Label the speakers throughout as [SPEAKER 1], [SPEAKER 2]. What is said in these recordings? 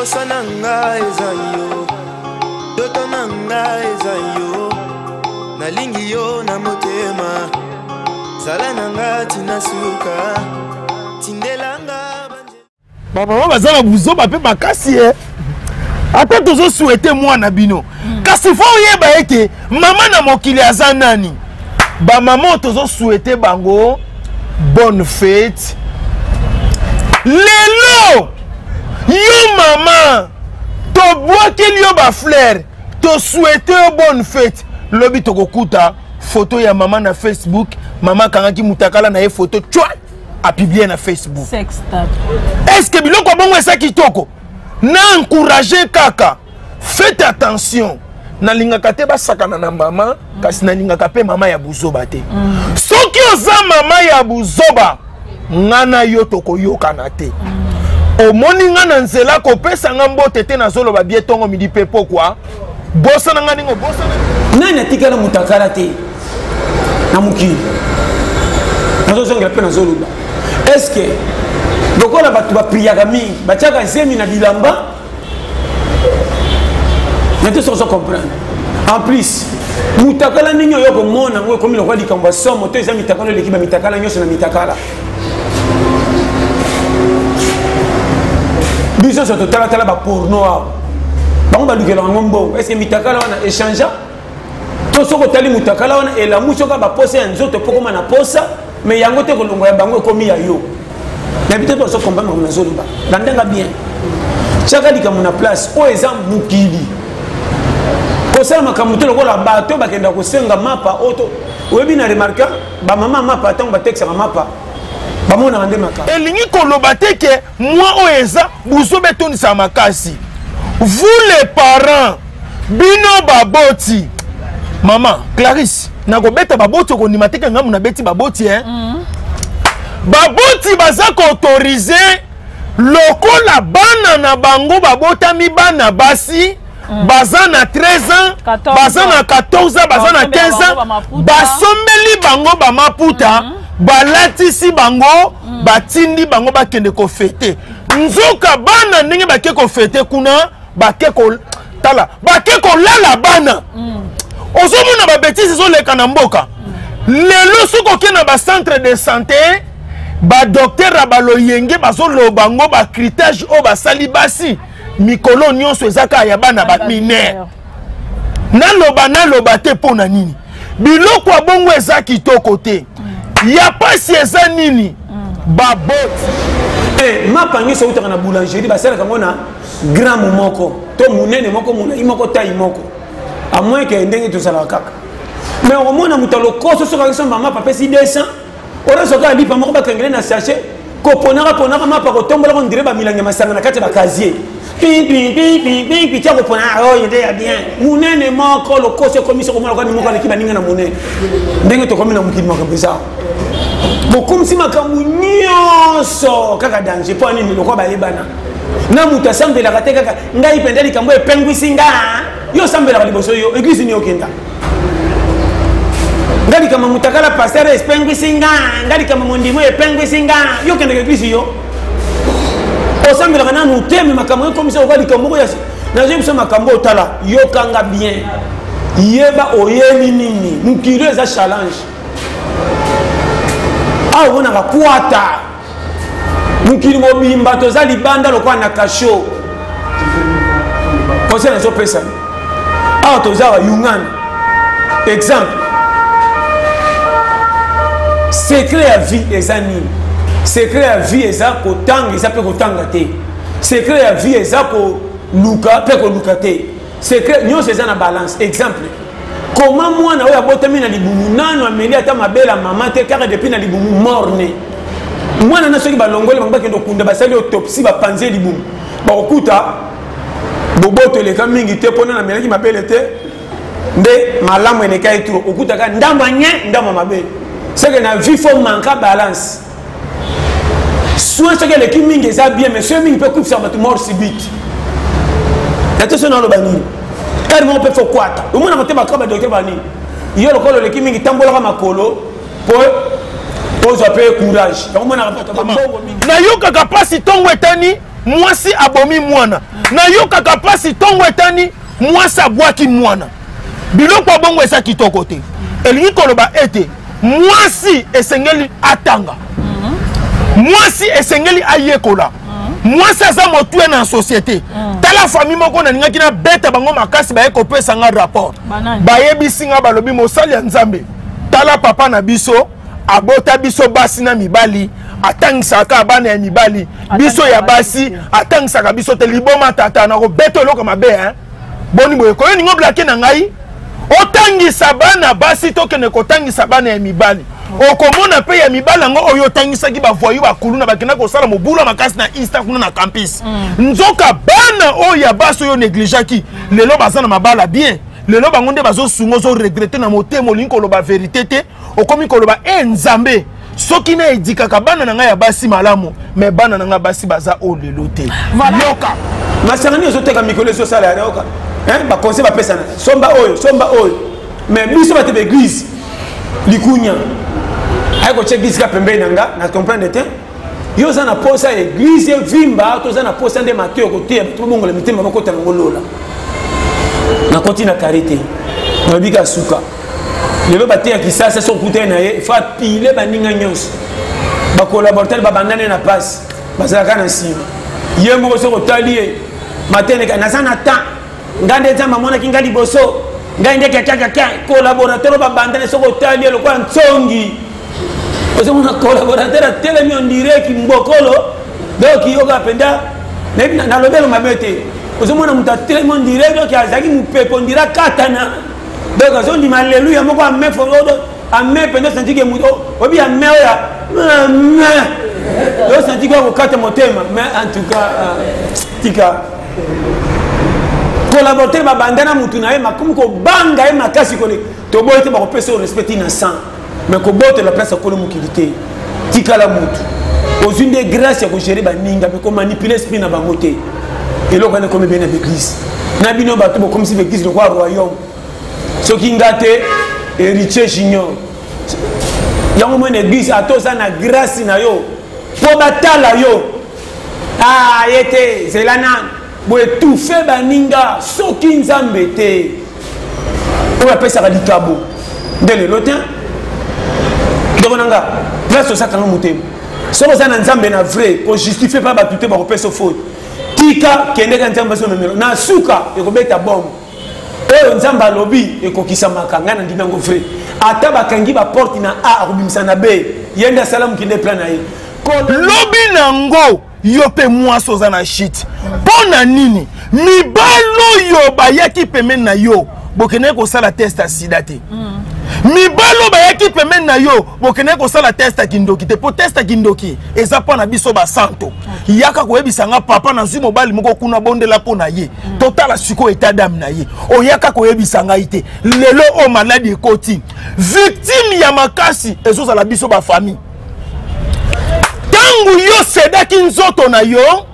[SPEAKER 1] Posa na nga eza yo, ndoto na nga eza yo, nalingi yo na motema, zala na nga tina suka, tindela nga.
[SPEAKER 2] Bamama baza na buzoba mpe makasi e ata tozosouete mwana bino kasi fo oyeba ete mama na mokili aza nani. Bamama oyo tozosouete bango bonne fête lelo, yo mama tobwakeli yo bafleur, tosouete yo bonne fête. Lobi tokokuta foto ya mama na Facebook, mama akangaki mutakala na ye foto cwa apublie na Facebook. Est ce que biloko ya bongo eza kitoko? Na encourage kaka, faites attention. Nalingaka te basakana na mama, kasi nalingaka mpe mama ya buzoba te. Soki oza mama ya buzoba, nga na yo tokoyokana te. Omoni nga na nzela, kopesa nga mbote te. Nazoloba bie ntongo, midi mpe pokwa. Bosana nga ndenge obosana.
[SPEAKER 3] Nani atikala mutakala te na mokili? Nazozongela mpe nazoloba, est-ce lokola bato bapriaka mingi, batiaka zemi na bilamba na te? Soki ozo comprendre, en plus mutakala ndenge oyo komona yango ekomi lokola likambo ya somo to eza mitakala eleki bamitakala nyonso na mitakala. Biso nyonso totalatala baporno awa, bango balukelaka yango mbongo. Est-ce mitakala wana échange to soki otali mutakala wana elamusi oka baposa ya nzoto mpo koma na posa, mais yango te kolongo ya bango ekomi ya yo. Nayebi te tozo comprendre makambo nazoloba. Landanga bien, tiaka likambo na place oyo eza mokili. Kosala makambo te lokola bato bakenda kosenga mapa oyo to oyebi. Na remarka bamama mapa, ntango batekisaka mapa, bamonaka nde makambo.
[SPEAKER 2] Elingi koloba te ke mwa oyo eza buzoba etondisaka makasi. Vous les parents, bino baboti, mama Clarisse, nakobeta baboti, okondima te ke ngambu nabeti baboti, eh? Baboti baza koautorize lokola bana na bango babotami bana basi, baza na 13 ans,
[SPEAKER 4] 14
[SPEAKER 2] baza na 14 ans, baza na
[SPEAKER 4] Basombela
[SPEAKER 2] 15 ans,
[SPEAKER 4] bango bamaputa.
[SPEAKER 2] Basombeli bango bamaputa, balatisi bango, batindi bango bakende kofete. Nzoka bana ndenge bake kofete kuna, bake ko tala, bake kolala bana. Ozomona babêtises ezoleka na mboka lelo. Soki oke na bacentre de santé, badocteur ya baloyenge bazoloba ngo bacuretage oyo basali basi mikolo nyonso eza kaka ya bana bamineur. Naloba naloba te mpo na nini biloko ya bongo eza kitoko te. Ya pasi eza nini? Baboti.
[SPEAKER 3] Eh, mapa nyonso eutaka na boulangerie, basalaka yango na gramme moko to monene moko, molai moko, taille moko, à moins ke ndenge tozalaka kaka. Mais okomona moto alokoso, soki akisomba mapa, apesi 200, oyo soki alipa moko bakangele na sachet, koponaka ponaka mapa, kotombolaka ondire bamilangi ya masanga na kati ya bacasier, pipipipipipi, tia kopona oyo nde ya bien, monene moko. Lokoso ekomi soki omona kwani moko aleki baninga na monene. Ndenge tokomi na mokili, makambo eza bokomisi makambo nyonso kaka danger. Mpo nini? Lokola bayebana na moto asambelaka te, kaka ngai mpenza likambo epengwisi nga. Yo osambelaka liboso, yo église nini okenda? Nga likambo mutakala pasteur epengwisi nga, nga likambo mondimo epengwisi nga. Yo okendaka église, yo osambelaka nanu te, me makambo ekomisa oka likambo moko ya nazoyebisa makambo. Otala, yokanga bien, yeba oyeli nini. Mokili eza challenge awa, omonaka kwata mokili mobimba, toza libanda lokola na kasho. Conseil nazopesa awa, toza awa yungana. Exemple, secret ya vie eza nini? Secret ya vie eza kotanga, eza mpe kotanga te. Secret ya vie eza koluka mpe koluka te. Secret nyonso eza na balance. Exemple, koma mwana oyo abotami na libumu, nano ameli ata mabela mama te, kaka depuis na libumu, mort-né. Mwana na soki balongoli bango, bakende okunda, basali autopsie, bapanzi libumu, bakokuta boboto eleka mingi te, mpona namelaki mabele te nde malamu eleka ye trop. Okutaka ndambo nye, ndambo mabe. Seke na vie faut manka balance. Soin soki eleki mingi eza bien, mais soin mingi mpe ekufisaka bato, mort subite. Na te so naloba nini, heure moko mpe faut kwata. Omonaka te baka badocteur banini, yo lokola oleki mingi, tambolaka makolo mpo ozwa mpe courage. Yango omonaka bato bambongo mingi.
[SPEAKER 2] Nayokaka mpasi ntongo etani. mwasi abomi mwana. Nayokaka mpasi ntongo etani, mwasi abwaki mwana. Biloko ya bongo eza kitoko te. Elingi koloba ete mwasi esengeli atanga, mwasi esengeli ayekola, mwasi aza motuya na société. Tala famille moko nalingaki nabeta bango makasi, baye kopesa nga rapport, bayebisi nga, balobi: "Mosali ya Nzambe, tala papa na biso abota biso basi na mibali, atangisaka bana ya mibali, biso ya basi atangisaka biso te. Liboma tata, nakobeta eloko mabe hein? Boni boye koyo ningo blake na ngai, otangisa bana basi, tokende kotangisa bana ya mibali. Okomona mpe ya mibali yango oyo otangisaki, bavoyu bakuluna bakenda kosala mobulu makasi na ista kuna na campus. Nzoka bana oyo ya basi oyo négligeaki, lelo baza na mabala bien, lelo bango nde bazosunga. Ozoregretter na motema, olingi koloba vérité te, okomi koloba: "E Nzambe, soki na edikaka bana na ngai ya basi malamu, me bana na ngai basi baza oyo lelo te." Yoka.
[SPEAKER 3] Masanga nini ezoteka mikolo, ezosala yoka baconseil bapesana: somba oyo, somba oyo. Mais biso bato baeglise, likunya aye kotia église ka pembeni na nga. Na comprendre te. Yo oza na posa ya église evimba to oza na posa nde mateyo koteya bato babongola mitema, bakota nango lola? Nakoti na kare te, nalobi ka suka. Lelo bateya Kisasa, so okutani na ye, fa pile baninga nyonso, bacollaborateur babandani na pasi, bazalaka na nsima. Ye moko soki otali ye mateneka, naza na temps, nga nde Nzambe amonaki nga liboso, ngai nde kakakaka. Collaborateur babandani, soki otali ye lokola ntsongi, ozomona collaborateur atelemi ondire kimbokolo. Donc yoka mpenza, nalobelo mabe te, ozomona moto atelemi ondire, donc azalaki mopepe, ondire akatana. Donc azondima aleluya moko ame ame mpenza, osanti ke moto obi ame oyo ame, osanti ke akokata motema. Mais en tout cas, tika collaborateur babanda na mutu na ye, makomi kobanga ye makasi kole. Toboyi te, bakopesa yo respect na sang, mais kobotela place akolo mokili te. Tikala mutu ozwi nde grâce ya kogérer baninga, mpe komanipuler esprit na bango te. Eloko wana ekomi bene na baeglise na bino. Bato bokomisi baeglise lokola royaume. Soki nga te, Héritier Junior yango mwana église, ata oza na grâce na yo mpo batala yo, ah, ye te, zela nanu boétouffe baninga. Soki Nzambe te oyo apesaka likabo nde lelo te. Ndeko na nga, place ozakanga motema, soki oza na Nzambe na vrai, kojustifie mpa bato te, bakopesa faute. Tika, kendeka, Nzambe azomemelo na suka ekobeta bombe. Oyo Nzambe alobi ekokisamaka. Ngai nandimi yango vrai. Ata bakangi baporte na A, akobimisa na B. Ye nde asala mokili, plan na ye.
[SPEAKER 2] Lobi nango yo mpe mwasi oza na shite mpo na nini? Mibali oyo bayaki pembeni na yo, bokendeki kosala test ya sida te. Mibali oyo bayaki pembeni na yo, bokendeki kosala test ya kindoki te, mpo test ya kindoki eza mpo na biso basanto. Yaka koyebisa nga: "Papa, nazwi mobali moko kuna, bondela mpo na ye, totala sikoyo état d'âme na ye." Oyaka koyebisa ngai te. Lelo oyo maladi ekoti, victime ya makasi ezozala biso bafamille. Ntango yo sedaki nzoto na yo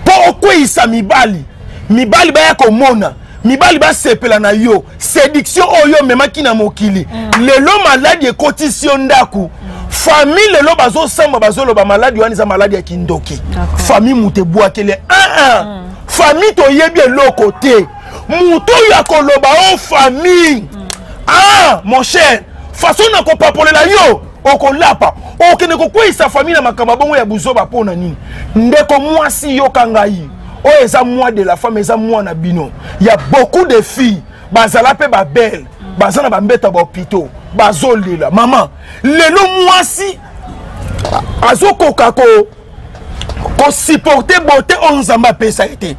[SPEAKER 2] mpo okweyisa mibali, mibali baya komona, mibali basepela na yo, séduction oyo omemaki na mokili, lelo maladi ekotisi yo ndako. Famille lelo bazosamba, bazoloba maladi wana eza maladi ya kindoki. Famille moto ebwakele 1 1, famille toyebi eloko te. Moto oyo akoloba o famille, ah mon cher, façon na kopapolela yo, okolapa, okende kokweyisa famille na makambo ya bongo ya buzoba. Mpo na nini? Ndeko mwasi, yoka ngai, oyo eza mois de la femme, eza mwana bino ya beaucoup de filles bazala mpe babele, baza na bambeta bahôpitaux, bazolela. Mama, lelo mwasi azokoka ko kosupporter beauté oyo Nzambe apesa ye te,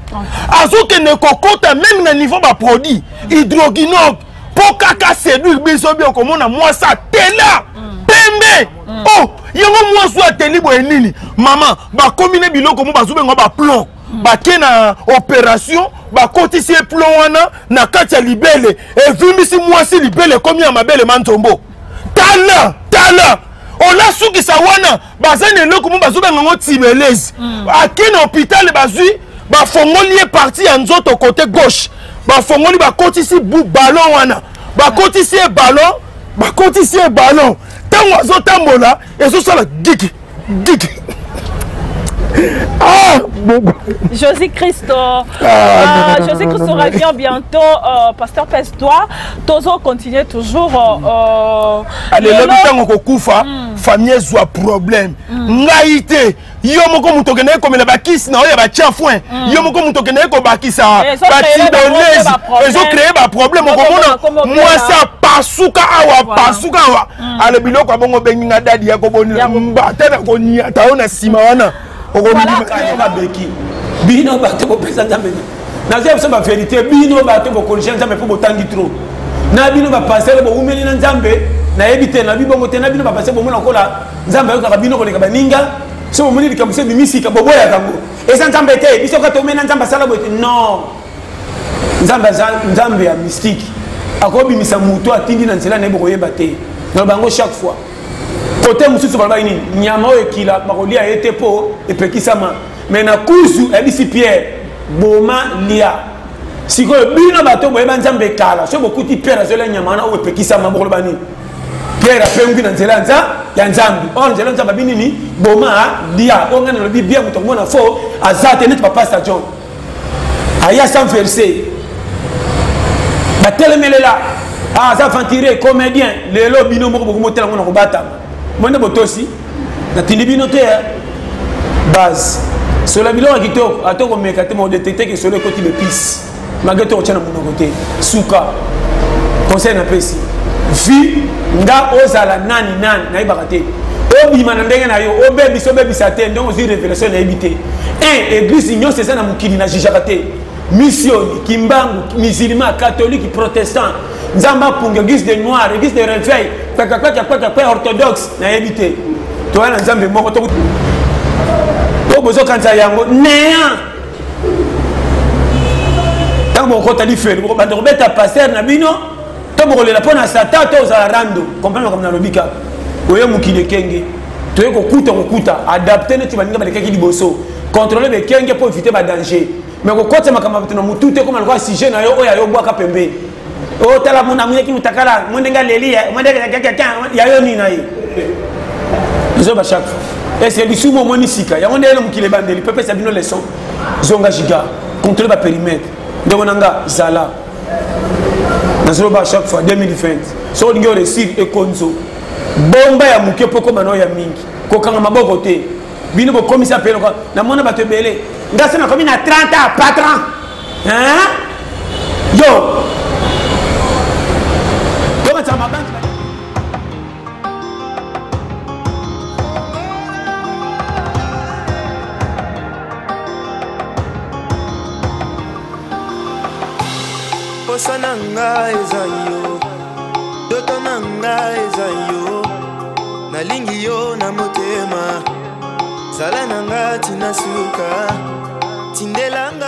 [SPEAKER 2] azokende kokota même na niveau baproduit hydroquinone mpo kaka séduire biso. Bi okomona mwasi atela pembe. Oh, yango mwasi oyo ateli boye nini? Mama, bakomi ne biloko mo bazobenga baplomb, bake na opération, bakotisi ye plomb wana na kati ya libele, evimbisi mwasi libele, ekomi ya mabele manzombo. Tala, tala, olasukisa wana baza na eloko mo bazobenga yango tibelezi. Ake na hôpital, bazwi, bafongoli ye partie ya nzoto côté gauche, bafongoli, bakotisi bu ballon wana, bakotisi ye ballon, bakotisi ye ballon. Ntango azotambola, ezosala giki giki. Ah bon.
[SPEAKER 4] Josie Christo. Ah, euh, Josie Christo revient bientôt. Euh, Pasteur Pèse-toi. Tozo continue toujours. Euh,
[SPEAKER 2] Allez, lobi ntango kokufa famille ezwa problème. Ngai te, yo moko moto okendaki komela bakisi na oyo ya batia foin, yo moko moto okendaki kobakisa batidonese, ezocreye baproblème. Okomona mwasi apasuka awa, pasuka awa. Ale biloko ya bongo, obengi nga dadi ya kobonela mbata na koniata yo na nsima wana.
[SPEAKER 3] Okomibabeki bino bato bopesa Nzambe, nazoya biso baverité. Bino bato bokorige Nzambe mpo botangi trop na bino, bapastere bowumeli na Nzambe, nayebi te na bibongo te na bino. Bapastere bomona lokola Nzambe ayokaka bino koleka baninga. So bomoni likambo so ebimisika, boboyaka yango, eza Nzambe te. Biso kaka tomena Nzambe asala boye te. Non, Nzambe aza Nzambe ya mystique, akobimisa moto atindi na nzela na ye, bokoyeba te. Na bango chaque fois kote mosusu balobaki nini? Nyama oyo ekila bakolia ye te mpo epekisama, mais na kuzu ayebisi Pierre: "Boma, lia." Sikoyo bino bato boyeba Nzambe kala, soki bokuti Pierre azolia nyama wana oyo epekisama, bokoloba nini? Pierre apengwi na nzela ya Nzambe. Or nzela ya Nzambe abi nini? "Boma, lia." Oyo ngai nalobi bien, moto akomona fo aza te. Neti bapasta John aya sans verset, batelemelela, ah, aza aventurier, comédien. Lelo bino moko bokomotela ngo na kobatama mwende botosi. Natindi bino te base sola biloko ya kitoko, ata komeka te, modetecte ke solo ekoti bepise malgré to kotya na monoko te. Suka conseil napesi vi nga, ozala nani nani nayebaka te, obima na ndenge na yo, obebisa obebisa te, ndenge ozwi révélation nayebi te. Un église nyonso eza na mokili, na jugeaka te, missioni, kimbangu, musulman, catholique, protestant, Nzambe apunga, église de noir, église de réveil, kpakakpakakpakakpa, orthodoxe, nayebi te. Toya na Nzambe moko to bozokanisa yango néant. Ntango bokota lifelo, bokobanda kobeta pasteur na bino to bokolela mpo na Satan to ozala rando. Comprendre makambo nalobi kaka. Oye mokili ekenge, toye kokuta kokuta adapte neti baninga balekaki liboso, contrôle bekenge mpo éviter badanger, mais kokotisa makambo ya bato na motu te, koma lokola sujet na yo oyo ayobwaka pembeni. Otala amonaki motakala mo ndenge aleli ya yo nini na ye, ezoba chaque fois. Est-ce lisumu omoni sika yango nde yelo mokili ebandeli mpe pesa bino leçon? Zonga giga, contrôle bapérimètre. Ndeko na nga, zala, nazoloba chaque fois, 2020 soki olingi oréussir, ekonzo bomba ya moke mpo koma na oyo ya mingi. Kokanga maboko te. Bino bokomisa mpe lokola namona bato ebele, nga se nakomi na 30 ans, patron. Hein? Yo yokatisaka mabanki.
[SPEAKER 1] Posa na nga eza yo, ndoto na nga eza yo, nalingi yo na motema, zala na nga tina suka, tindelanga.